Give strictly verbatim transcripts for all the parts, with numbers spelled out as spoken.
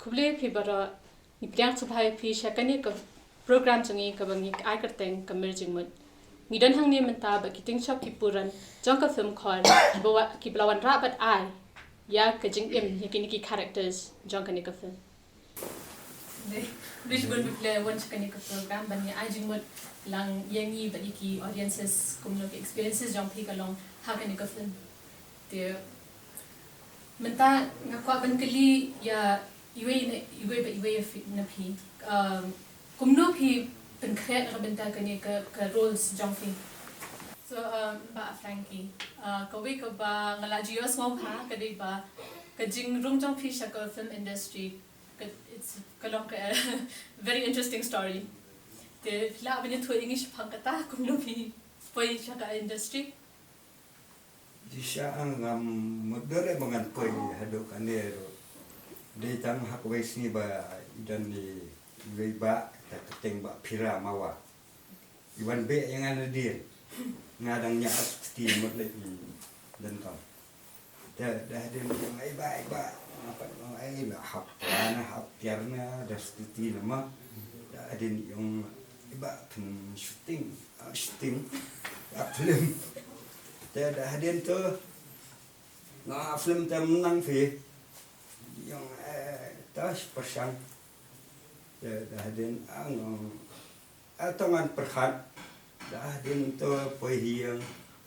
Khublei phi baroh. Ngi pdiang sngewbha ïa phi sha kane ka program jong ngi kaba ngi ai kyrteng Ka Mir Jingmut. Ngi don hangne mynta bad ki tyngshop ki puran jong ka film Khor kiba wa- kiba la wanrah bad ai ïa ka jingim ïa kine ki characters jong kane ka film. Dei, dei shibun phi la wan sha kane ka program ban ïa ai jingmut lang ïa ngi bad ïa ki audiences kumno ki experiences jong phi ka long ha kane ka film. Te mynta nga kwah ban kylli ïa iwei na iwei ba iwei na phi. Um, kumno phi pynkhreh na ka bynta kane ka, ka roles jong phi? So, um, Bah Frankie, uh, kawei kaba nga la ju ïohsngew bha ka dei ba ka jingrung jong phi sha ka film industry ka, it's ka long ka very interesting story. Te phi lah ban ïathuh ïa ngi shaphang kata kumno phi poi sha ka industry? Shisha ngam mutdur ba ngan poi haduh kane ruh. Dei tang ha kawei sngi ba i don i wei ba kata ka kyrteng Bah Phira Mawa. I wan beh ïa nga nadien. Nga dang ñiah sukti mut leh i donkam. Da da hadien i ong ai ba ai ba. Nga pat ong ai la hap tiar na hap tiar na da sukti na ma. Da hadien i ong ai ba pyn shooting. Ah, shooting. Ah, film. Te da hadien to nga film te mynta phi. Ïong eh ta shi pyrshang. Te da hadien ah ngong ah to ngan pyrkhat. Da hadien to poi hi ïong.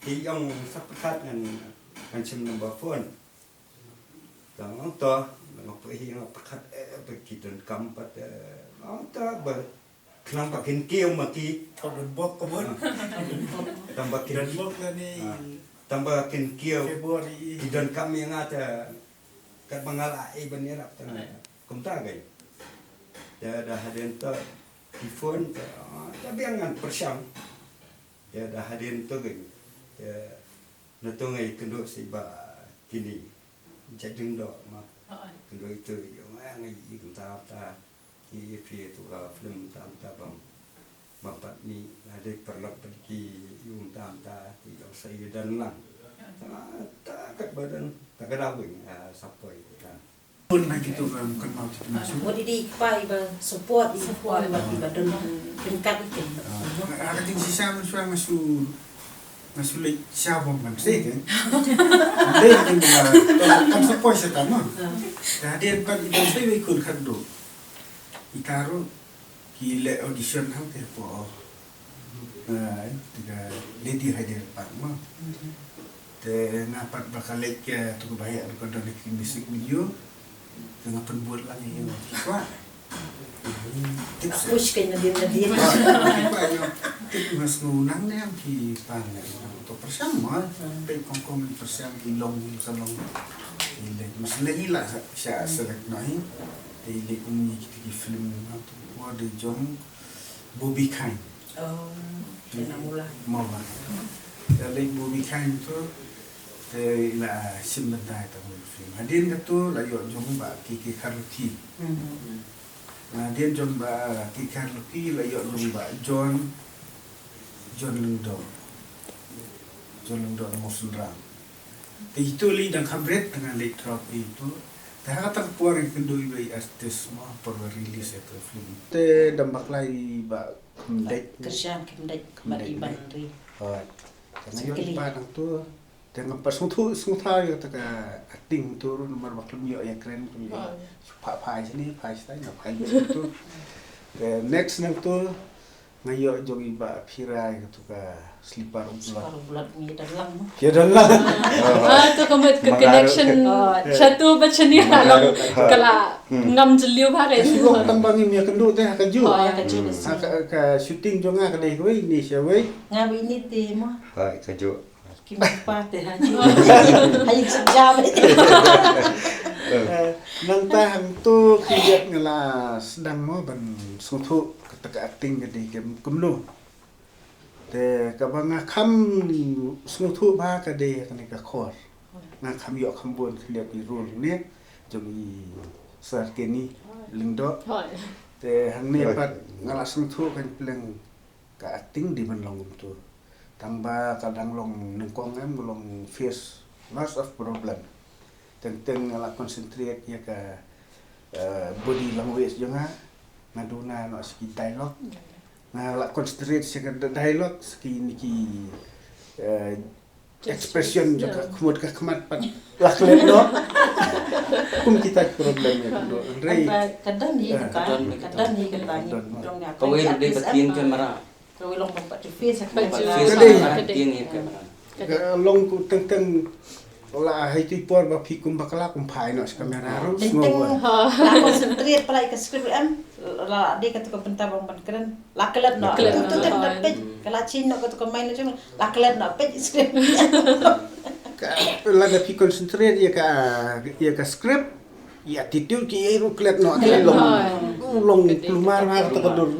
Hi ïong sa pyrkhat ngan ngan shim number phone. Tang to ngan poi hi ïong pyrkhat eh ba ki donkam pat eh. Ong to ba Khnang ba kin kiew ma ki. Ka don bok ka bun. Tang ba kin Don bok la ni. Ah, tang ba kin kiew. February. Ki donkam ïa nga te. Kat ba nga la ai ban ïarap te nga. Kumta gai. Te da hadien to ki phone te. Ah, te biang ngan pyrshang. Te da hadien to gai. Te na to ngai kynduh si ba kini. Jading doh ma. Kynduh itu ïa nga ngai i kumta ta. Ki phi tu ka film tam ta bang. Bang pat ni ada perlok pat ki yung tam ta ki yang sa yu dan lang. Ta ta kat badan ta ka dawing sa poi ta. Pun lagi tu bang kan mau kita masuk. Mo di di pa iba support i support iba iba don tingkat itu. Ada ting sisa mensuang masuk. Nga shu leit sha bom kan, seh kan. Dei kan, kan sa poi sha tama. Ka dei kan i don seh wei kun khat do. Ita ruh ki leh audition hangte hapoh. Ai, te ka Lady Hyderabad ma. Te nga pat ba ka leit ka tu ka ba heh ruh ka don ki music video. Te nga pynbud lang ïa ki kwah. Tip seh. Push ka nadien nadien. Ki kwah ïa tip nga sngew nang ne ki pan ne. To pyrshang mo. Peit kong kong pyrshang ki long ki ka long. Ki leh mas leh ila sa select noh hi. Te leh kum ni ki film na tu. Wa de jong Bobby Kind. Oh, kena mula. Mawla. Te leh Bobby Kind tu te la shim bynta ïa ta film. Hadien katu la ïoh jong Bah K K Kharlukhi. Hadien jong Bah K K Kharlukhi la ïoh jong Bah John, John Lyngdoh. John Lyngdoh Mawsynram. Te itu lei dang kham ret tang leh drop itu. Te ha kata ka por ïa kynduh iba i artist mo por ba release ïa ka film. Te dang bakla i Bah Khymdeit. Kyrshan Khymdeit, Khymdeit Iban Ri. Hooid. Te nga ïoh i Bah nangtu. Te ngam pat sngewthuh sngewthuh ïa kata ka acting tu ruh namar ba khlem ïoh ïakren khlem ïoh. Pha pha sini pha stai na pha ïoh tu. Te next nangtu. Nga ïoh jong i Bah Phira ïa katu ka Slipar u Blot. Slipar u Blot ngi ïa don lang. Ïa don lang. Ah, tu ka mut ka connection. Shatu bad shane ha long ka la ngam jylliew bha ka. Ka shilok tang ba ngim ïa kynduh te ha kajuh. Ha ka, ka shooting jong nga ka dei kawei ne sha wei. Nga wei ne te mo. Ha kajuh. Ki mut pa te ha ji. Ha ji suk jam. Eh, nangta hangto ki ïat nga la sdang mo ban sngewthuh kata ka acting ka dei kem kumno. Te kaba nga kham sngewthuh bha ka dei kane ka Khor. Nga kham ïoh kham bun khyndiat i role ne jong i Sir Kenny Lyngdoh. Te hangne pat nga la sngewthuh kan pleng ka acting dei ban long kumtu. Tang ba ka dang long nyngkong em ka long face lots of problem. Teng teng nga la concentrate ïa ka eh, body language jong nga, nga duna noh sa ki dialogue. Nga la concentrate sa ka dialogue, sa ki ni ki, eh, expression jong ka khmut ka khmat pat la klet noh. Kum kita ki problem ïa ka dor. Hynrei ka don hi ka, ka don hi ka, ka don hi ka. Kawei ruh dei ba tien kamera. Kawei long ba pat face ka, face ka, ka dei. Tien hi kamera. Ka long ku teng teng la hai tu por ba phi kum bakla kum phai noh sa kamera ruh. Teng teng la concentrate pala ïa ka script em. La dei ka tu ka bynta ba ban kren. La klet noh. Klet noh. Tu tu tu pej. Ka la chin noh ka tu ka main jong. La klet noh pej script. Ka la da phi concentrate ïa ka, ïa ka script, ïa attitude ki ïa ruh klet noh. Klet noh. Long plumar mar ta ka dur.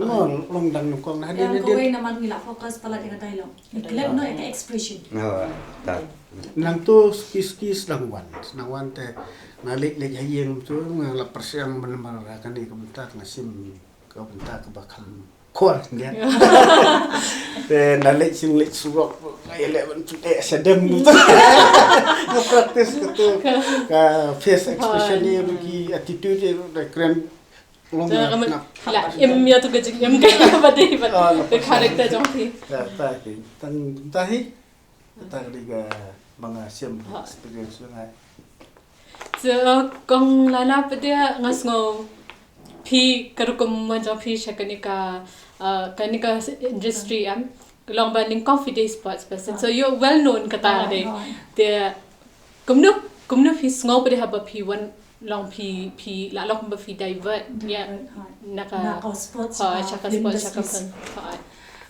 Long dang nyngkong na hadien. Kawei namar ngi la focus palat ïa ka dialogue. Klet noh ïa ka expression. Nangtu ski ski sdang wan. Sdang wan te nga leit leit ha ïing tu nga la pyrshang ban namar kane ka bynta nga sim ka bynta kaba kham khor ndia. Te na leit sing leit surok nga ïaleh ban tu eh sadem tu. Nga practice ka tu ka face expression ni ruh ki attitude ni ruh da kren long. Nga la im ïa tu ka jingim ka ba dei ba ka character jong phi. Ta ki tang ta hi. Ta ka dei ka ba nga sim experience nga. So kong Lana pat nga sngew phi ka rukom wan jong phi sha kane ka, uh, kane ka industry em. Long ba nyngkong phi dei sports person. So you're well known kata dei. Te kumno, kumno phi sngew pat haba phi wan long phi, phi la long ba phi divert ïa na ka sports, sha ka sports, sha ka film.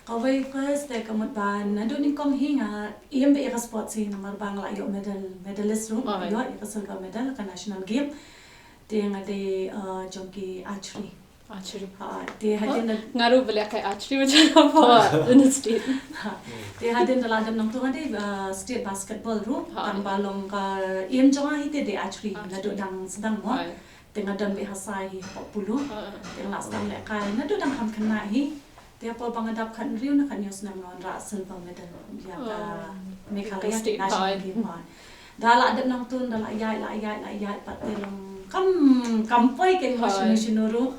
Kawei first te ka mut ba naduh nyngkong hi nga ïa ka sports hi namar ba nga la ïoh medal, medalist ruh, ïoh ïa ka silver medal ka national game. Te nga dei, uh, jong ki archery. Archery. Te hadien da nga ruh ba leh kai archery macam apa in the state. Te hadien da la dep nangtu nga dei, uh, state basketball ruh. Tang ba long ka aim jong nga hi te dei archery. Naduh dang sdang mo. Te nga don beit ha Sai hi ha Pulu. Te nga la sdang leh kai naduh dang kham khynnah hi. Te hapoh ba nga dap khathynriew ne khathynñiew snem nga wanrah silver medal ïa ka Meghalaya national game. Da la dep nangtu da la ïaid la ïaid la ïaid pat te long kam, kam poi ka shano shano ruh.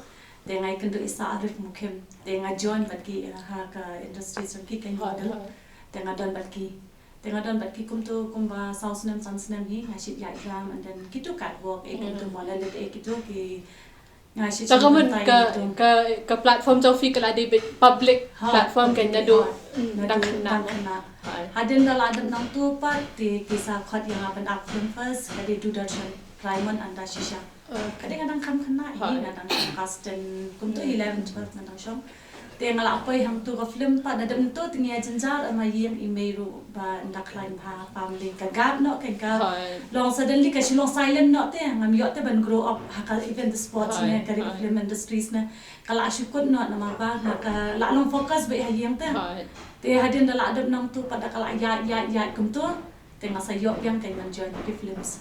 Te nga ïakynduh ïa Sir Arif Mukim. Te nga join bad ki ha ka industry jong ki ka model. Te nga don bad ki. Te nga don bad ki kumtu kumba saw snem san snem hi nga shit ïaid jam and then kitu catwalk eh kumtu mo la lit eh kitu ki. Nga shit. Ka mut ka, ka platform jong phi ka la dei beit public platform ka naduh dang khynnah. Hadien da la dep nangtu pat te ki sa khot ïa nga ban act film first ka dei Doordarshan Raymond Anda Shisha. Ka dei nga dang kham khynnah hi nga dang shong class ten kumtu eleven twelve nga dang shong. Te nga la poi hangtu ka film pat da dep nangtu te ngi ïa jynjar ma ïing i mei ruh ba nda khlaiñ bha family ka gap noh ka long suddenly ka shu long silent noh te ngam ïoh te ban grow up ha ka even the sports ne ka film industries ne ka la shu kut noh namar ba nga ka la long focus beit ha ïing te. Te hadien da la dep nangtu pat da ka la ïaid ïaid ïaid kumtu te nga sa ïoh biang ka ban join ki films.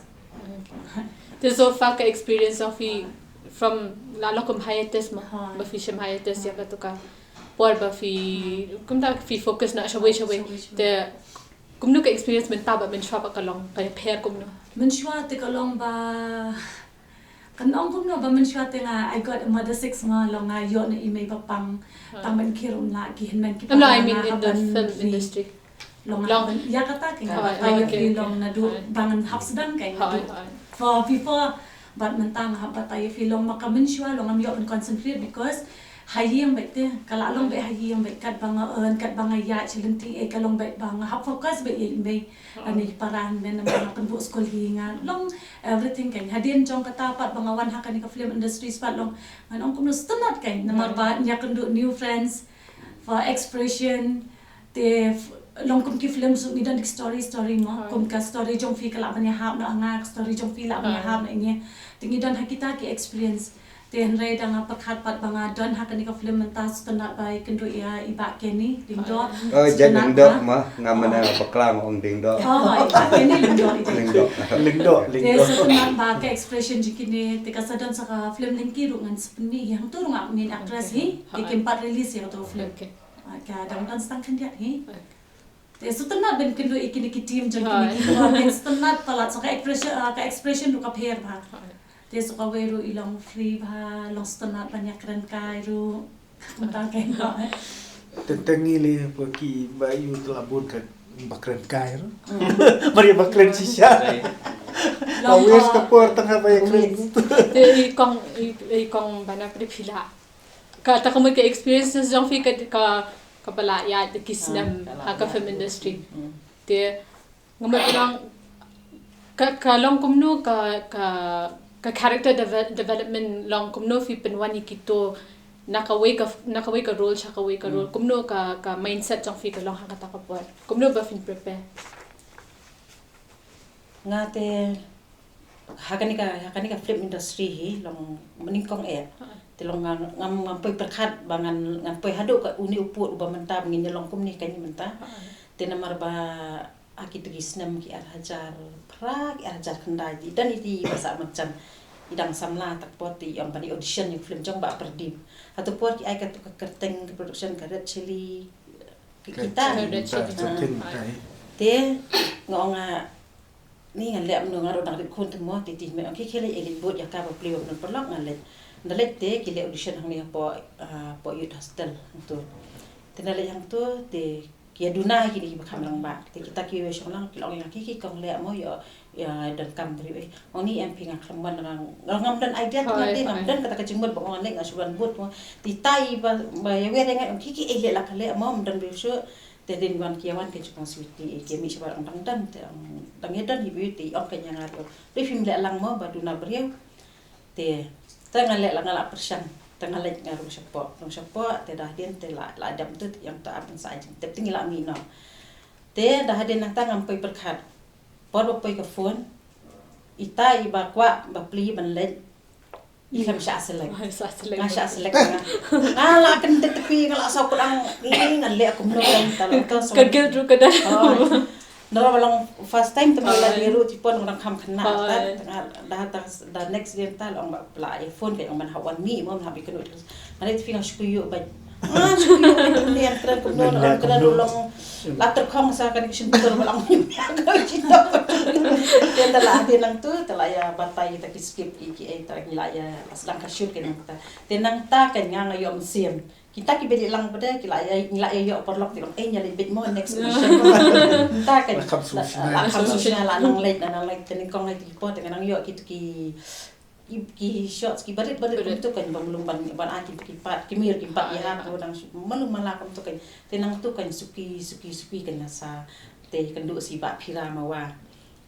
Te so far ka experience of phi from la long kum hiatus ma ba phi shim hiatus ïa katu ka por ba phi kumta phi focus na shawei shawei te kumno ka experience mynta bad mynshuwa ba ka long ka pher kumno? Mynshuwa te ka long ba kan ong kumno ba mynshuwa te nga I got a mother six ma long nga ïoh na i mei ba pang tang ban khie rum la ki hynmen ki pang. No, I mean in the film industry. Long ïa kata ka nga batai ïa phi long naduh ba ngan hap sdang ka naduh for before bad mynta nga hap batai ïa phi long ma ka mynshuwa long ngam ïoh ban concentrate because ha ïing beit te ka la long beit ha ïing beit kat ba nga earn kat ba nga ïaid sha lynti eh ka long beit ba nga hap focus beit ïa i mei. Ani para hynmen namar nga pynbuh skul hi nga long everything ka hadien jong kata pat ba nga wan ha kane ka film industries pat long ngan ong kumno sngewtynnat ka namar ba nga ïakynduh new friends for expression. Te long kum ki film su ngi don ki story story mo kum ka story jong phi ka lah ban ïahap na nga ka story jong phi lah ban ïahap na ngi te ngi don ha kita ki experience. Te hynrei da nga pyrkhat pat ba nga don ha kane ka film mynta sngewtynnat ba ïakynduh ïa i Bah Kenny Lyngdoh. Oh, jan Lyngdoh ma nga mynta bakla nga ong Lyngdoh. Oh, i Bah Kenny Lyngdoh i Lyngdoh. Lyngdoh. Te sngewtynnat ba ka expression jong kine te ka sa don sa ka film lyngkhuh ruh ngan sa pynmih ïa hangtu ruh nga main actress hi. Te kim pat release ïa hangtu film. Ka dang don stang khyndiat hi. Te sngewtynnat ban kynduh ïa kine ki team jong kine ki team sngewtynnat palat sa ka expression ka expression ruh ka pher bha. Te sa kawei ruh i long free bha, long sngewtynnat ban ïakren kai ruh. Kumta kein. Teng teng ngi leh ba ki ba ïoh la bun ka ba kren kai ruh. Ba ïa ba kren shisha. Long ka por tang ba ïa kren. Te i kong i kong bana pdip hila. Ka ta ka mut ka experiences jong phi ka ka ka ba la ïa de ki snem ha ka film industry. Te nga mut long ka ka long kumno ka ka ka character deve- development long kumno phi pynwan ïa kito na kawei ka na kawei ka role sha kawei ka role, kumno ka ka mindset jong phi ka long ha kata ka por, kumno ba phin prepare? Nga te ha kane ka ha kane ka film industry hi long mynnyngkong eh. Te long nga ngam ngam poi pyrkhat ba ngan ngan poi haduh ka une u pud uba mynta ba ngin ïa long kumne kane mynta. Te namar ba ha kito ki snem ki ar hajar phra ki ar hajar khyndai, te don iti ba sah marjan i dang samla, tak por te i ong ban ïa audition ïa ka film jong Bah Pardip. Hato por ki ai ka tu ka kyrteng ka production ka Red Chilli, ka kita. Red Chilli. Te nga ong nga ni ngan leh mano, nga ruh dang rit khun te mo, te ti me ong ki khie leit, eh, leit bud ïa ka ba plie ba don paralok. Nga leit, nga leit te ki leh audition hangne hapoh, ah, hapoh youth hostel hangtu. Te nga leit hangtu te ki ïa duna kine kiba kham rangbah. Te kita kiwei shong lang ki la ong ïa nga, ki ki kong leh mo, ïa ïa donkam briew, eh. Ong ni em phi, nga khlem wan, nga ngam don idea te nga dei, ngam don kata ka jingmut ba ong nga leh, nga shu wan bud mo. Te tai ba ba ïa wer ïa nga, ong ki ki, eh, leh la ka leh mo, ym don briew shuh. Te dei wan ki ïa wan ki jingkong sweetie, eh, ki mih shabar ong dang don, te ong dang ïa don hi briew, te ong ka ïa nga ruh, dei phim leh lang mo ba duna briew. Te te nga leh la, nga la pyrshang, te nga leit nga rung shapoh, rung shapoh, te da hadien te la la dep tu te ong ta ap sa ai jingtip te ngi la mih noh. Te da hadien nangta ngam poi pyrkhat. Por ba poi ka phone, ita iba kwah ba plie ban leit, i khlem shah select. Nga shah select nga. Nga la kyndit te phi, nga la saw kut ang, ngi ngan leh kumno kan ta lo to. Ka guilt ruh ka don. Nora ba long first time te ma la ni ruh, ti pon ngan kham khynnah ta. Da da da next day ta long ba la i phone ka ong ban hap wan mih mo, hap i kynduh. Nga leit te phi, nga shu ïoh bad nga shu ïoh bad ni an kren kumno, an kren ruh long la tyrkhong sa kane ka shin pyntur ba long. Te da la hadien nangtu te la ïa batai ta ki script, i ki ei ta ngi la ïa la sdang ka shoot ka nangta. Te nangta ka nga nga ïoh mynsiem. Kita ki beit lang pat de ki la ïa, ngi la ïa ïoh paralok te long, eh, ngi la beit mo next audition. Nangta ka la kham sngewsih, la nang leit, la nang leit te nyngkong leit ki por te nga nang ïoh kito ki ki, ki shots ki barit barit kumtu kan, ba mlum ban ban ai ki, ki pat ki mir ki pat ïa ha ko dang mlum mala kumtu kan. Te nangtu kan suki suki suki kan nga sa te kan du si ba phira ma wa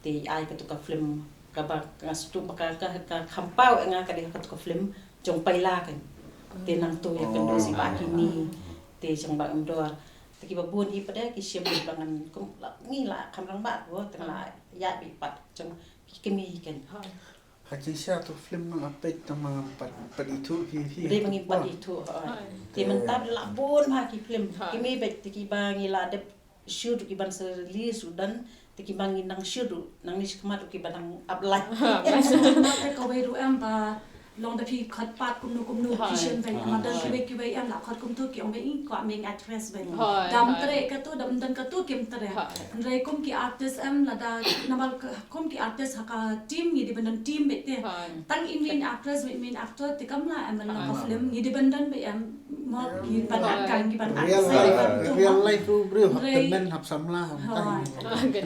te ai ka tu ka film ka ba nga stu ba ka ka ka khampau nga ka dei ka tu ka film jong paila kan. Te nangtu ïa kan du si ba ki ni te jong ba em dor te ki ba bun hi pat de ki shim ba ngan kum la ngi la kham rang ba ko te la ïa bi pat jong ki kmie kan. Ha jingshisha tu film nang apek tang ma pat pat itu hi hi. Dei ma ngi pat itu. Te mynta la bun ha ki film. Ki me bek te ki ba ngi la dep shoot ki ban sa release u dan te ki ba ngi nang shoot u nang ni shikmat u ki ba nang ap lai. Te kawei ruh em ba long da phi khot pat kumno kumno ki shem bek ma dan kiwei kiwei em la khot kumtu ki ong bek ing kwah meng actress bek. Dam tre katu dam dan katu kim tre. Hynrei kum ki artist em lada namar kum ki artist ha ka team ngi di ban don team beit te. Tang i main actress beit main actor te kam la em ban long ka film ngi di ban don beit em mo ngi ban act kan ngi ban act. Real life, real life ruh briew hap tymmen hap samla hap tai.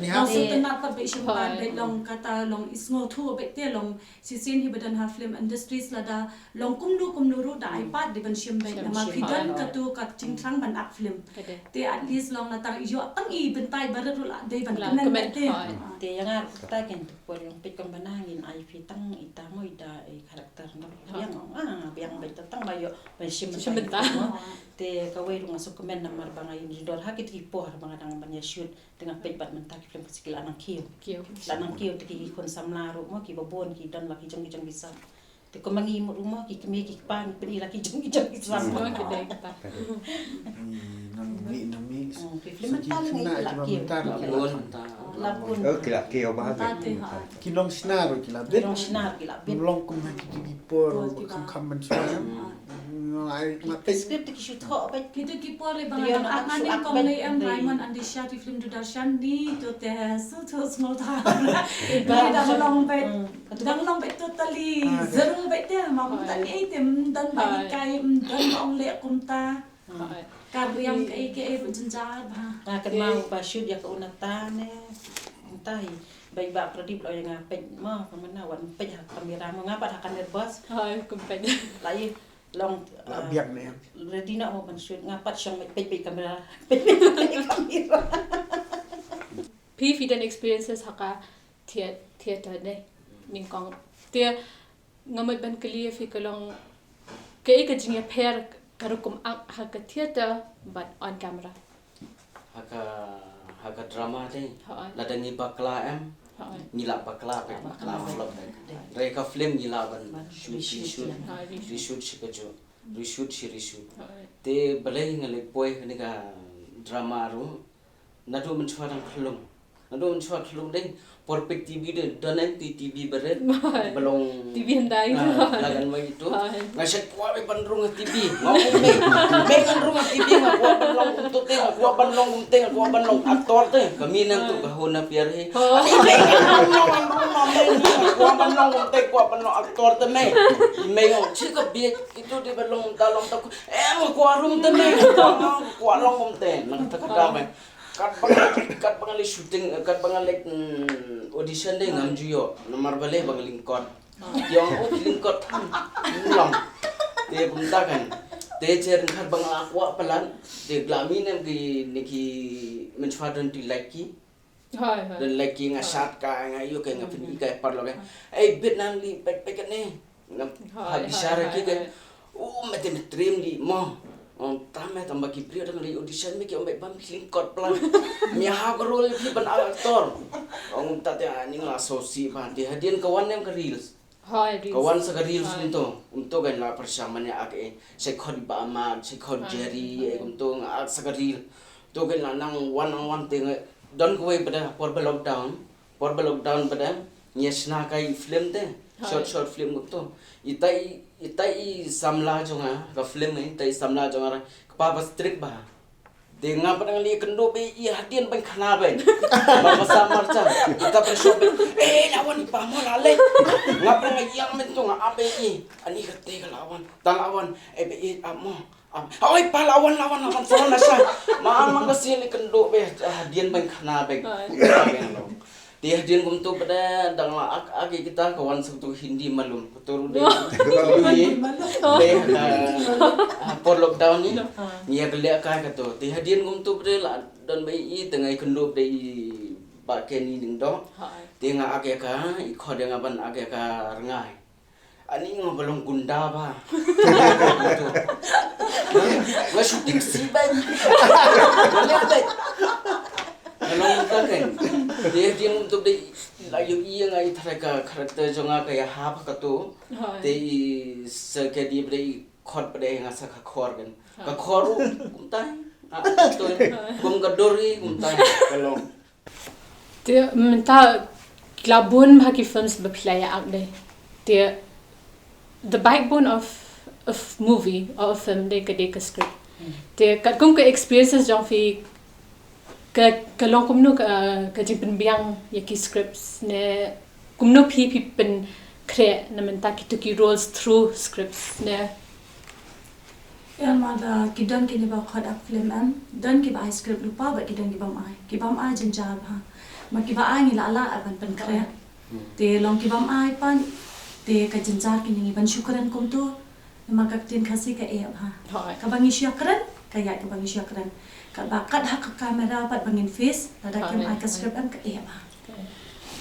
Ngi hap sngewtynnat pat beit shem pat beit long kata long i sngewthuh beit te long shisien hi ba don ha film industries lada long kumno kumno ruh da ai pat di ban shem beit namar phi don katu ka jingthrang ban act film. Te at least long na tang ïoh tang i bynta barit ruh la dei ban kmen te. Te ïa nga ruh kata kan tu por ïong peit kong bana ngin ai phi tang ita mo ida i character no biang ong ah biang beit tang ba ïoh ban shim bynta. Te kawei ruh nga sngewkmen namar ba nga ïoh dor ha kito ki por ba nga dang ban ïa shoot te nga peit bad mynta ki film ka siki la nang kiew. La nang kiew te ki khun samla ruh mo ki ba bun ki don la ki jong ki jong ki sam. Te kumba ngi mut ruh mo ki kmie ki kpa ngi pyni la ki jong ki jong ki sam. Nang mih nang mih. Ki film mynta la ngi la kiew. La bun. Ki long shna ruh ki la bit. Long kumba ki ki por kham kham ban shna. Nga peit script te ki shu thoh beit. Kita ki por le bang ang ngan ning kong lei em Raymond and Disha ki film Doordarshan ni to te su to small time. Ba dang long beit. Dang long beit totally. Zero beit te ma kumta ni ei te mdon ba i kai mdon ba ong le kumta. Ka riang ka ei ka ei ruh jynjar ba. Nga kynmaw ba shoot ïa ka unata ne. Ntai ba i ba Pradip lo ïa nga peit ma ka mana wan peit ha kamera ma nga pat ha kamera bos. Hai kum peit. Lai long biang ne. Ready na mo ban shoot nga pat shong peit peit kamera. Peit peit kamera. Phi phi don experiences ha ka theater ne. Nyngkong te nga mut ban kylli ïa phi ka long kaei ka jingïapher ka rukom act ha ka theater bad on camera. Ha ka ha ka drama te lada ngi bakla em ngi la bakla peit bakla flop peit. Re ka film ngi la ban shoot reshoot reshoot shi ka ju reshoot shi reshoot. Te balei nga leh poi kane ka drama ruh. Naduh mynshwa dang khlung. Naduh mynshwa khlung dei por peit T V dei don em ti T V barit. Balong T V hyndai. Lagan mai itu. Nga shet kwah ban rung T V. Nga mei mei ngan rung T V nga kwah ban long tu te nga kwah ban long te nga kwah ban long aktor te. Kami nang tu ka huna piar he. Mei ngan rung ngan rung ngan mei nga kwah ban long te kwah ban long aktor te mei. Mei ngong chi ka biet itu di ban long ta long ta ku. Eh nga kwah rung te mei nga kwah long te nang ta ka da mei. Kat ba nga kat ba nga leh shooting kat ba nga leh audition dei ngam ju ïoh namar balei ba nga lyngkot. Ïong u ki lyngkot tham. Long. Te kumta kan. Te cher kat ba nga kwah palat te glami nem ki ne ki mynshwa don ti laki. Don laki nga shat ka nga ïoh ka nga pynï ka parlok. Ei bit nang li pek pek ne. Ngam ha bishara ki ke. U mete me trim li mo. Ong tame tamba ki bri dang li audition me ki ong bam ki lyngkot plan. Mi ha ko role ki ban actor. Ong tate ani nga so si ba ti hadien ka wan nem ka reels. Ka wan sa ka reels um to um to kan la pyrshang mane ak e. Sai khot ba ma sai khot Jerry e um to nga ak sa ka reel. To kan la nang wan nang wan te nga don ko wei pada por ba lockdown. Por ba lockdown ba dang ngi sna kai film te. Short short film ko to. Itai itai samla jonga ka film itai samla jonga ka pa ba strict ba. Te nga ba dang li kendo be i hadien ban khana be. Ba masa marcha. Kita ba shop be. Eh lawan pa mo la le. Nga ba dang yang men to nga abe i. Ani kate ka lawan. Tang lawan. Eh be i amo. Hoi pa lawan lawan lawan sawan nasa. Ma mang ka sili kendo be hadien ban khana be. Ti hadien kumtu bada dang la ak ak kita ka wan suk tu Hindi malum. Ka tu ru de. Hindi malum. De ha por lockdown ni. Ni ya kele ka ka tu. Ti hadien kumtu bada la don bai i tengai kendo be i ba ke ni ning do. Ti nga ak ya ka i khod ya nga ban ak ya ka rngai. Ani nga ba long gunda ba. Nga shooting si ba. Nga leh ba. Nga long gunda kan. Dia dia untuk dei la yu iya nga i thara ka character jong nga ka ya ha ba ka tu. Te i sa ka di ba dei khot ba dei nga sa ka khor kan. Ka khor u kumtai. Ah, tu. Kum ka dori kumtai. Ka long. Te mynta ki la bun bha ki films ba phi la ïa act de. Te the backbone of a movie or a film de ka dei ka script. Te katkum ka experiences jong phi ka ka long kumno ka ka jingpynbiang ïa ki scripts ne kumno phi phi pynkhreh na mynta kitu ki roles through scripts ne. Em ma da ki don kine ba khot ak film em don ki ba ai script lypa bad ki don ki bym ai ki bym ai jynjar bha. Ma ki ba ai ngi la lah ban pynkhreh. Te long ki bym ai pat te ka jynjar kine ngi ban shu kren kumtu. Ma ka ktien Khasi ka eh bha. Ka ba ngi shu kren ka ïaid ka ba ngi shu kren. Ka ba kat ha ka kamera pat ba ngin face lada kim ai ka script em ka eh bha.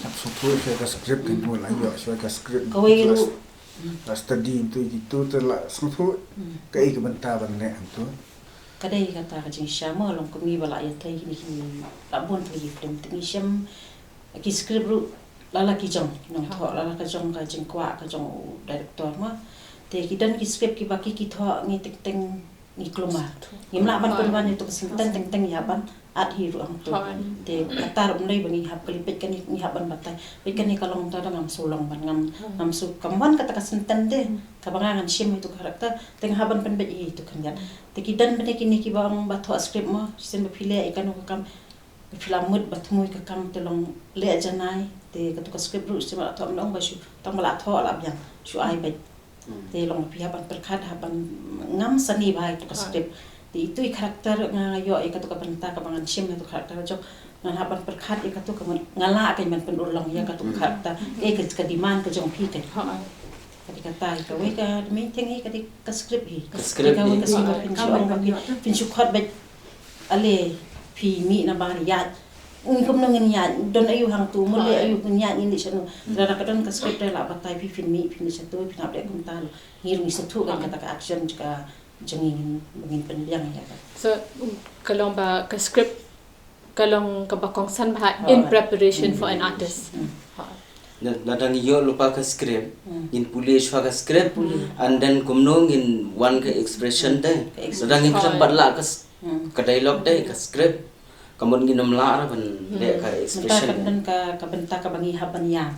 Sngewthuh shuwa ka script kan tu la ïoh shuwa ka script. Kawei ruh. La study tu kitu te la sngewthuh kaei ka bynta ban leh tu. Ka dei kata ka jingshem long kumne ba la ïa tei kine ki la bun tu ki film te ngi shem ki script ruh la la ki jong ki nongthoh la la ka jong ka jingkwah ka jong u director ma. Te ki don ki script ki ba ki ki thoh ngi teng teng ngi klumar. Ngim lah ban pynwan ïa tu ka sngewthuh teng teng ïa ban. At hi ruh hangto. Te kata ruh ym dei ba ngi hap kali peit kane ngi hap ban batai. Peit kane ka long ta da ngam shu long ban ngam ngam shu kam wan kata ka senten de. Kaba nga ngan shim ïa tu ka character te nga hap ban pynbeit ïa tu khyndiat. Te ki don bynta kine kiba ong ba thoh script mo shisien ba phi leh ïa kano ka kam. Phi la mut ba thmu ïa ka kam te long leh janai te katu ka script ruh shisien ba la thoh ym ong ba shu tang ba la thoh la biang shu ai beit. Te long phi hap ban pyrkhat hap ban ngam sani bha ïa tu ka script. Te itu i character nga nga ïoh ïa katu ka bynta kaba ngan shim ïa tu ka character jong ngan hap ban pyrkhat ïa katu ka nga lah ka ban pynurlong ïa katu ka character. Ka ka demand ka jong phi ka. Ka dei kata ïa kawei ka main thing ïa ka dei ka script hi. Ka script kawei ka script phin shu ong ba phin shu khot beit. Ale phi mih na bar ïaid. Ngin kumno ngin ïaid don ayu hangtu mule ayu ngin ïaid ngin dei shano. Lada ka don ka script la batai phi phin mih phin dei shatu phin hap dei kumta lo. Ngi rung satu kan kata ka action ka jong ngin ngin pynbiang ïa ka. So ka long ba ka script ka long kaba kongsan bha in preparation for an artist. Na na dang ïoh lypa ka script ngin pule shwa ka script and then kumno ngin wan ka expression dei. Na dang ngin khlem bat la ka ka dialogue dei ka script. Ka mut ngin ym lah ra ban leh ka expression. Mynta ka ka bynta kaba ngi hap ban ïam.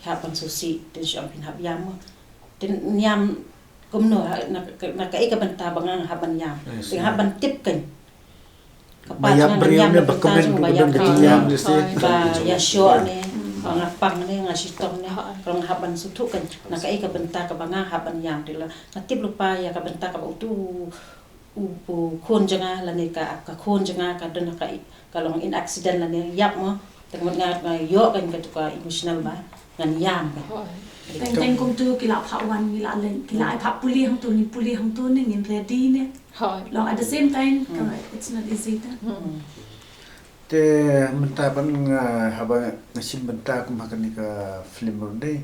Hap ban susi te shu phin hap ïam. Te ïam kumno na ka ka bynta ba nga hap ban ïam. Te hap ban tip kan. Ka ba ïap briew ne ba kmen ba don ka jingïam ne se ba ïa shoh ne ba nga pang ne nga shitong ne. Ka long hap ban suthu kan na ka bynta kaba nga hap ban ïam te la nga tip lypa ïa ka bynta kaba utu u u khun jong nga lane ka ka khun jong nga ka don ka ka long in accident lane ïap mo. Te ka mut nga nga ïoh kan ka tu ka emotional ba ngan ïam kan. Teng teng kum tu ki la phah wan ngi la leng ki la ai phah puli hang tu ngi puli hang tu ne ngin ready ne. Long at the same time ka it's not easy ta. Te mynta ban nga haba nga shim bynta kum ha kane ka film ruh dei.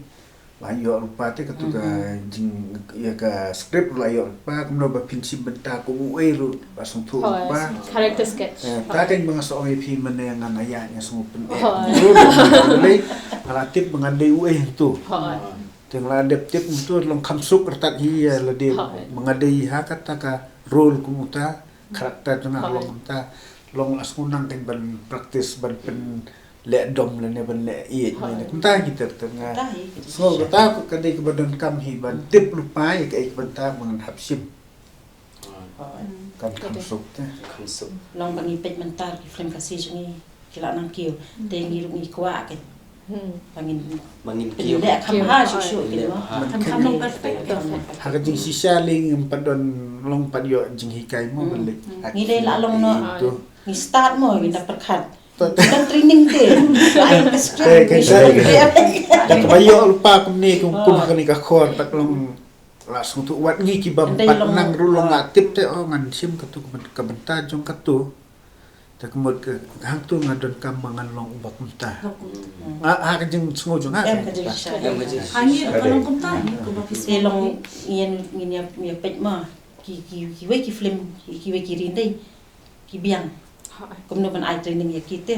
Ba ïoh rupa te katu ka jing ïa ka script ruh la ïoh rupa kumno ba phin shim bynta kum uei ruh ba sngewthuh rupa. Character sketch. Ta kan ba nga shu ong ïa phi mynne ngan ïa nga sngewpyn. Nga la tip ba ngan dei uei hangtu. Te nga la dep tip hangtu long kham suk rtat hi ïa lade ba nga dei ha kata ka role kum uta character jong nga long kumta long la sngewbha nang kan ban practice ban pyn leh dom lane ban leh ïeit ne kumta ki ter ter nga. Sngew kata ka dei kaba donkam hi ban tip lypa ïa kaei ka bynta ba ngan hap shim. Kan kham suk te. Long ba ngi peit mynta ki film Khasi jong ngi ki la nang kiew te ngi ruh ngi kwah kan. Ba ngin ba ngin kiew leh kham ha shu shu kan. Kham kham long perfect. Ha ka jingshisha lei ngim pat don long pat ïoh jinghikai mo ban leh. Ngi dei la long noh. Ngi start mo ngi da pyrkhat. Tang training te. Ai ka script. Te ka ïoh lypa kumne kum kum ha kane ka khor pat long la sngewthuh wat ngi kiba pat nang ruh long nga tip te o ngan shim katu ka bynta jong katu. Te ka mut ka hangtu nga donkam ba ngan long uba kumta. Nga ha ka jingsngew jong nga. Em ka jingsngew. Ha ngi ruh ka long kumta ngi kumba phi long ïa ngin ïa peit ma ki ki kiwei ki film kiwei ki ri dei. Ki biang. Kumno ban ai training ïa ki te.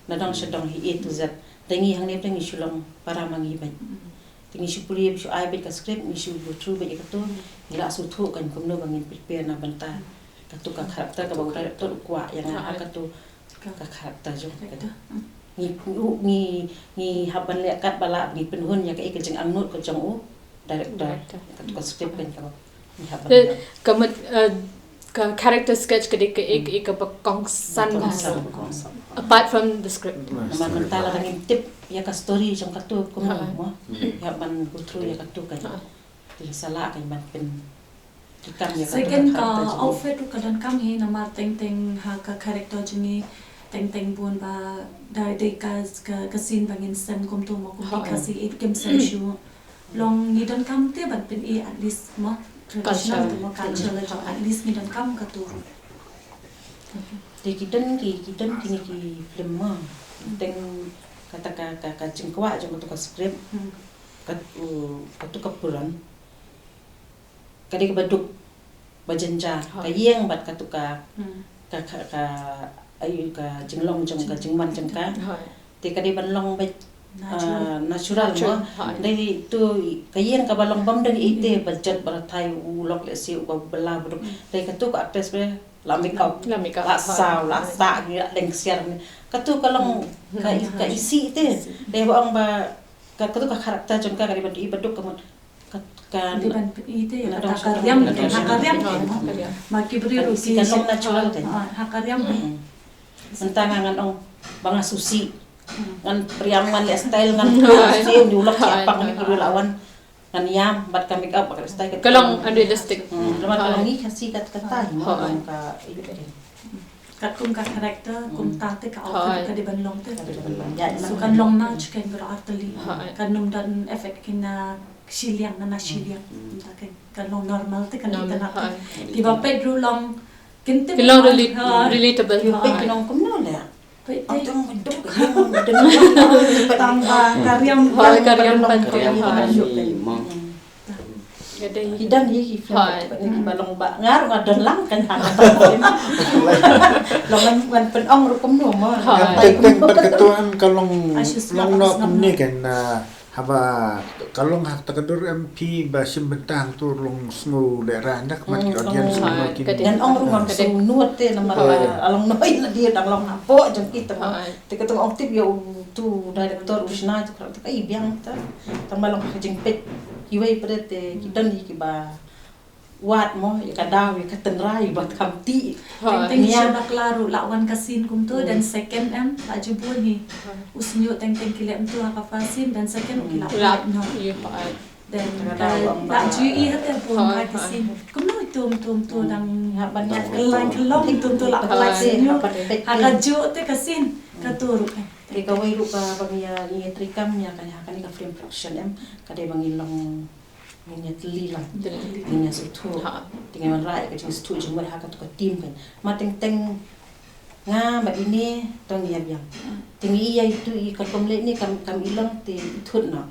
Na dong sha dong hi A to Z. Te ngi hangne te ngi shu long para ma ngi bad. Te ngi shu pule shu ai bad ka script ngi shu go through bad ïa katu. Ngi la shu thuh kan kumno ba ngin prepare na bynta katu ka character kaba u director u kwah ïa nga ha katu ka character jong ka. Ngi ngi ngi hap ban leh kat ba la ngi pynhun ïa ka i ka jingangnud ka jong u director. Katu ka script kan kaba. Ka mut ka character sketch ka dei ka ek ek ba kongsan. Apart from the script. Namar mynta la ngim tip ïa ka story jong katu kumno mo. Ïa ban go through ïa katu kan. Te sa lah kan ban pyn second ka outfit ruh ka donkam hi namar teng teng ha ka character jong ngi teng teng bun ba da dei ka ka scene ba ngin sem kumtu mo kum ki Khasi it kim sem shu. Long ngi donkam te ban pyn-i at least mo traditional te mo culture la jong at least ngi donkam katu. Te ki don ki ki don kine ki film mo teng kata ka ka ka jingkwah jong katu ka script katu katu ka puran ka dei kaba duk ba jynjar ka ïeng bad katu ka ka ka ka ayu ka jinglong jong ka jingman jong ka. Te ka dei ban long bad natural mo. Dei tu ka ïeng kaba long bam dei ite ba jot ba thai u lok le si u ba bela ba duk dei katu ka actress ba La make up. La make up. La saw, la sah ngi, la deng ksiar ngi. Katu ka long ka, ka isih te. Dei ba ong ba ka, katu ka character jong ka ka dei ba dei ba duk ka mut. Ka, ka dei ban ite, ka riam, ka riam. Ma ki briew ruh ki long natural te. Ha ka riam. Mynta nga ngan ong ba nga susi. Ngan priam, ngan leh style, ngan susi, ngi u lok ki apang, ngi briew la wan. Ngan ïam bad ka make up bad ka style ka long unrealistic. Lama ka long ngi Khasi kat kata hi mo, long ka. Katkum ka character kumta te ka outfit ka dei ban long te. Ka dei ban long. So kan long na chicken bro arteli. Kan nym don effect kina shiliang na na shiliang. Kumta kan, kan long normal te, kan itynnad te. Kiba peit ruh long kin tip, ki long relatable. Kiba peit ki long kumno le. Tang ba ka riam, ka riam ban. Ki don hi ki film ba long ba nga ruh nga don lang kan ha. Long ngan pynong ruh kumno mo. Teng teng pat katu em ka long, long noh kumne kan. Haba ka long ha kata ka dur em phi ba shim bynta hangtu long sngew lehrain da ka mat ki audience. Ngan ong ruh ngam sngew nud te namar la long noh ïa lade, dang long hapoh jong ki tang. Te katu ong tip ïa utu director u shna tu ka i biang ta. Tang ba long ka jingpeit kiwei pat te ki don hi kiba wad mo ïa ka daw ïa ka tynrai bad kam ti. Teng teng sha bakla ruh la wan ka scene kumtu, dan second em la ju bun hi. U sniu teng teng ki leh kumtu ha ka first scene, dan second ki la wad noh. Dan ka la ju i ha te bun ha ka scene. Kumno tum tum tu dang ha ban ïa ka line ka long tum tu la wad sniu. Ha ka ju te ka scene ka tu ruh. Te kawei ruh ka ba ngi ïa, ngi ïa treikam ïa ka, ïa kane ka film production em ka dei ba ngi long Ngin ïa tylli lang. Ngin ïa sngewthuh. Te ngin wanrah ïa ka jingsngewthuh jingmut ha katu ka team kan. Ma teng teng nga bad ine to ngi ïa biang. Te ngi ïa itu i ka kum lei ne kam, kam i long te i thut noh.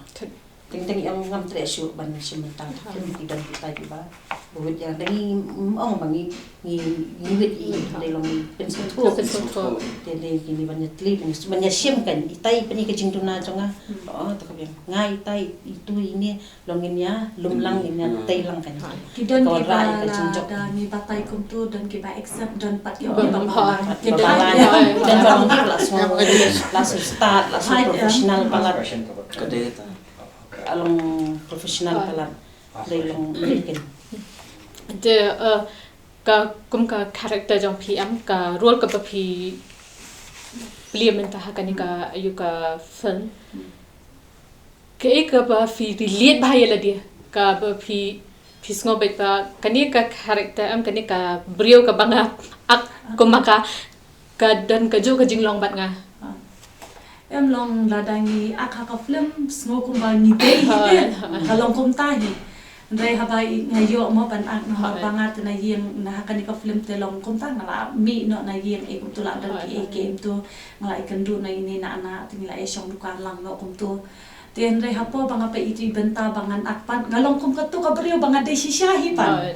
Teng teng i ong ngam treh shuh ban shim bynta. Te ngi don kita kiba. Ba wit ïa dang ngi ong ba ngi, ngi, ngi wit i dei long ngi pynsngewthuh. Te dei kine ban ïa tylli, ban ïa shim kan. Itai pyni ka jingduna jong nga. Oh, to ka biang. Nga itai itu ine Long ngin ïa lum lang, ngin ïa tei lang kan. Ki don kiba la da ngi batai kumtu, don kiba accept, don pat kiba batai. Ki don, don ba long ki la sngew, la sngew stad, la sngew professional palat. Ka dei ta. Along professional palat. Dei long dei kin. Te, eh, ka kum ka character jong phi em, ka role kaba phi plie mynta ha kane ka ayu ka film. Kaei kaba phi relate bha ïa lade, kaba phi, phi sngew beit ba kane ka character em, kane ka briew kaba nga ak kum ma ka, ka don kajuh ka jinglong bad nga. Em long lada ngi ak ha ka film sngew kumba ngi dei hi te. Ka long kumta hi. Hynrei haba i nga ïoh mo ban ak na ba nga te na ïing na ha kane ka film te long kumta nga la mih noh na ïing, e kumtu la don ki, e ki kumtu nga la ïakynduh na ine na na te ngi la ïashong dukan lang noh kumtu. Te hynrei hapoh ba nga peit ïa ki bynta ba ngan ak pat nga long kum katu ka briew ba nga dei shisha hi pat.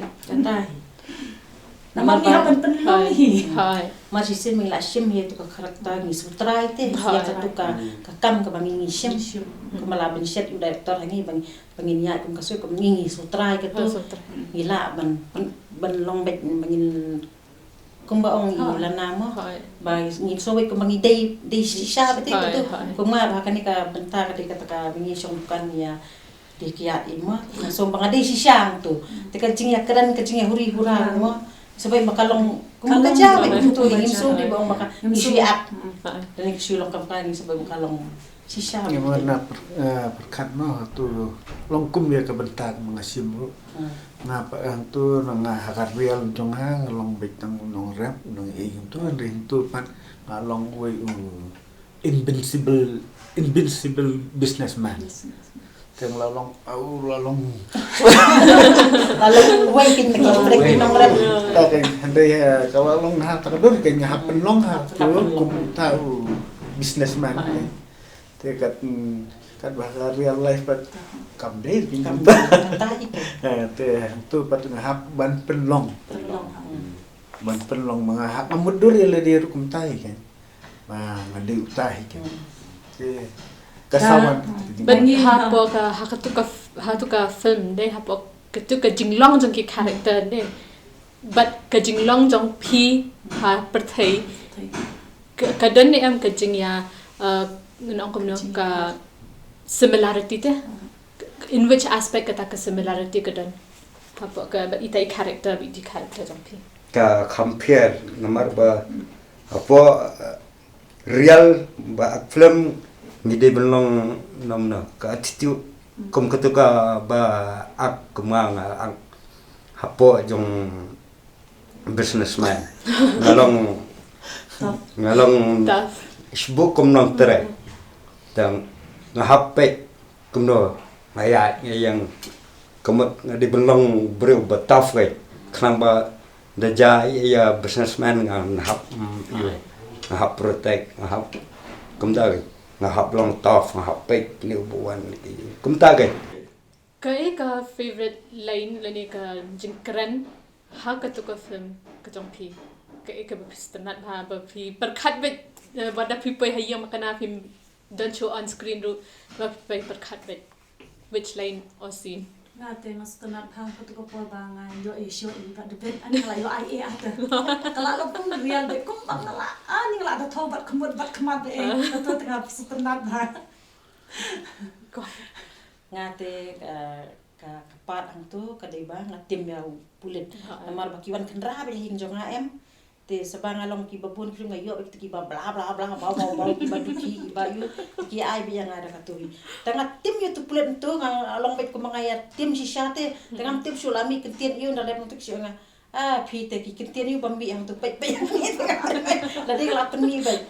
Namar ngi hap ban pynlong hi. Mar shisien ngi la shim ïa tu ka character ngi sutrai te ïa katu ka, ka kam kaba ngi ngi shim. Kumba la bynshet u director ha ngi ba ngi, ba ngin ïaid kum ka sui kum ngi ngi sutrai katu. Ngi lah ban, ban, ban long beit ba ngin Kumba ong i lana mo. Ba ngi sngewbha kumba ngi dei, dei shisha beit katu. Kumba ba kane ka bynta ka dei kata ka ba ngi shong dukan ïa dei kiad i mo. Sngewbha nga dei shisha tu. Te ka jingïakren ka jingïahuri hura mo. Sngewbha ba ka long kumba ka jia beit tu, ngi sngewbha dei ba ong ba ka ngi shu ïa. Dan ngi shu long kam ka ngi sngewbha ba ka long Shisha. Nga na pyrkhat noh tu long kum ïa ka bynta ka ma nga shim ruh. Nga pat hangtu na nga ha ka rial jong nga nga long beit tang nongrep nong ei hangtu hynrei hangtu pat nga long uwei u invincible, invincible businessman. Tang la long au la long. La long uwei kin nongrep. Hynrei ka la long ha ta ka dur kin ha pynlong ha tu kum ta u businessman. Te kat, kat ba ka real life pat kam dei phi kam dei kumta hi. Te tu pat nga hap ban pynlong. Ban pynlong ma nga hap nga mutdur ïa lade ruh kumta hi kan. Ma nga dei uta hi kan. Te ka sawan. Ban ngi hapoh ka ha katu ka, ha tu ka film dei hapoh katu ka jinglong jong ki character dei. Bad ka jinglong jong phi ha pyrthei, ka, ka don ne em ka jingïa, uh, ngan ong kumno, ka similarity te? In which aspect kata ka similarity ka don? Hapoh ka, bad ita i character, bad ita i character jong phi. Ka compare namar ba hapoh, uh, real ba act film ngi dei ban long namar ka attitude kum katu kaba act, kum nga act hapoh jong businessman. Nga long, nga long shu kum nongtrei. Tang nga hap peit kumno nga ïa, nga ïeng, ka mut nga dei ban long briew ba tough kei. Khnang ba da jia ïa businessman nga hap, mm, ïa, nga hap protect, nga hap kumta kei. Nga hap long tough, nga hap peit ne u ba wan kumta kei. Kaei ka favorite line lane ka jingkren ha katu ka film ka jong phi? Kaei kaba phi sngewtynnat bha, ba phi pyrkhat beit, eh, wat la phi poi ha ïing, ma kane phi don shuh on screen ruh, ba phi pyrkhat beit? Which line or scene? Nga te nga sngewtynnat bha katu ka por ba nga ïoh ïa show i ba debit, ani nga la ïoh ai e ata. Ka la long kum real beit, kum ba nga la, ani nga la da thoh bad ka mut bad ka mat beit. Katu te nga sngewtynnat bha. Nga te, eh, ka, ka part hangtu ka dei ba nga tim ïa u pulit. Namar ba ki wan khynra beit ha ïing jong nga em. Te saba nga long kiba bun ki nga ïoh beit kiba bla bla bla, bau bau bau, kiba dukhi, kiba ïoh, ki ai beit ïa nga da katu hi. Te nga tim ïa utu pulit hangtu, nga long beit kumba nga ïa tim shisha te. Te ngam tip shuh la mih kyntien ïa u, da lep hangtu ki shu ong nga, ah, phi te ki kyntien ïa u bym mih hangtu, peit peit. Lada la pynmih beit.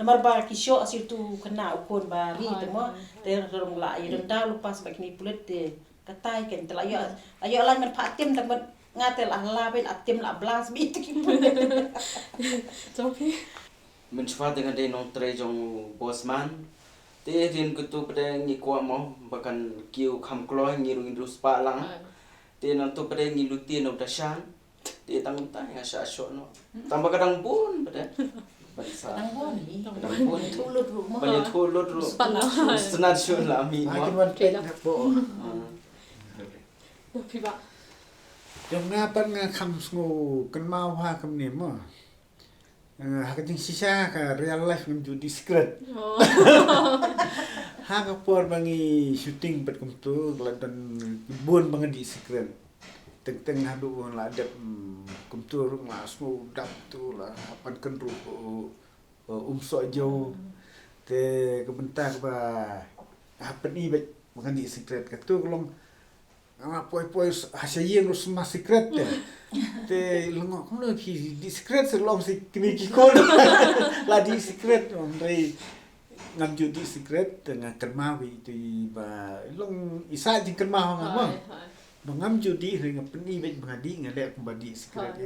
Namar ba ki shoh sha utu khynnah u khun ba ri te mo. Te nga long la ïa don da u pass bad kine pulit te. Katai kan te la ïoh, la ïoh lai man pha tim, tang ban nga te la la beit, la tim la blast beit te ki pun. Jong phi? Mynshwa te nga dei nongtrei jong u boss man. Te hadien katu pat ngi kwah mo ba kan kiew kham kloi, ngi ruh ngin riewspah lang. Te nangtu pat ngi lute na u dashan. Te tang tang nga shah shoh noh. Tang ba ka dang bun pat. Ban sa. Dang bun hi. Ka dang bun. Thuh lut ruh mo. Ban ïathuh lut ruh. Sngewtynnat shuh la mih mo. Ai kin wan peit na po. Phi ba. Jong nga pat nga kham sngew kynmaw ha kumne mo. Eh, ha ka jingshisha ka real life ngam ju dih sikret. Ha ka por ba ngi shooting pat kumtu, la don bun ba nga dih sikret. Teng teng haduh ba la dep, mm, kumtu ruh nga sngew dap tu la hap ban kynruh, uh, uh, um soh jew. Te ka bynta kaba hap pyni beit ba nga dih sikret, katu ka long nga poi poi ha sha ïing ruh sma sikret te. Te long kumno phi dih sikret, sa long si kine ki khun la dih sikret, hynrei ngam ju dih sikret te nga kynmaw ïa itu i ba long i sa jingkynmaw nga mo. Ba ngam ju dih, hynrei nga pyni beit ba nga dih, nga leh kumba dih sikret.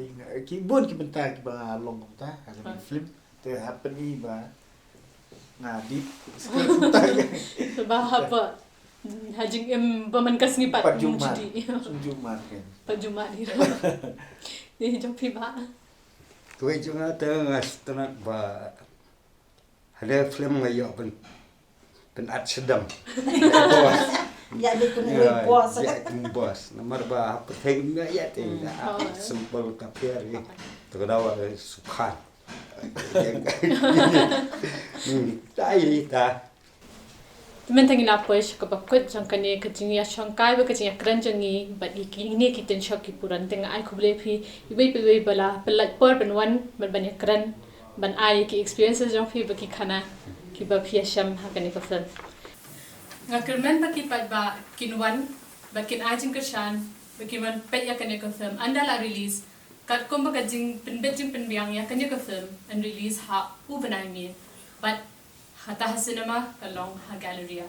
Ki bun ki bynta kiba nga long kumta ha ka film. Te hap pyni ba nga dih sikret kumta. Ba hap ba ha jingim ba man ka sngi pat ju mad. Ju mad kan. Pat ju mad hi. Ni jong phi ba. Kawei jong nga te nga sngewtynnat ba ha le film nga ïoh pyn, pynat sdang. Boss. Ïa dei kum boss. Ïa kum boss. Namar ba ha pyrthei nga ïa te nga simple ka pher ni. Te ka daw sukhan. Hmm. Ta ïa ta. Te mynta ngin ïa poi sha kaba kut jong kane ka jingïashongkai bad ka jingïakren jong ngi bad ïa kine ki tynshop ki puran, te nga ai khublei phi iwei pa iwei ba la pynlait por ban wan bad ban ïakren, ban ai ki experiences jong phi bad ki khana kiba phi ïashem ha kane ka film. Nga kyrmen ba ki paidbah kin wan bad kin ai jingkyrshan bad kin wan peit ïa kane ka film ynda la release, katkum ba ka jingpynbit jingpynbiang ïa kane ka film yn release ha u bnai May. Bad kata ha cinema, ka long ha Galleria.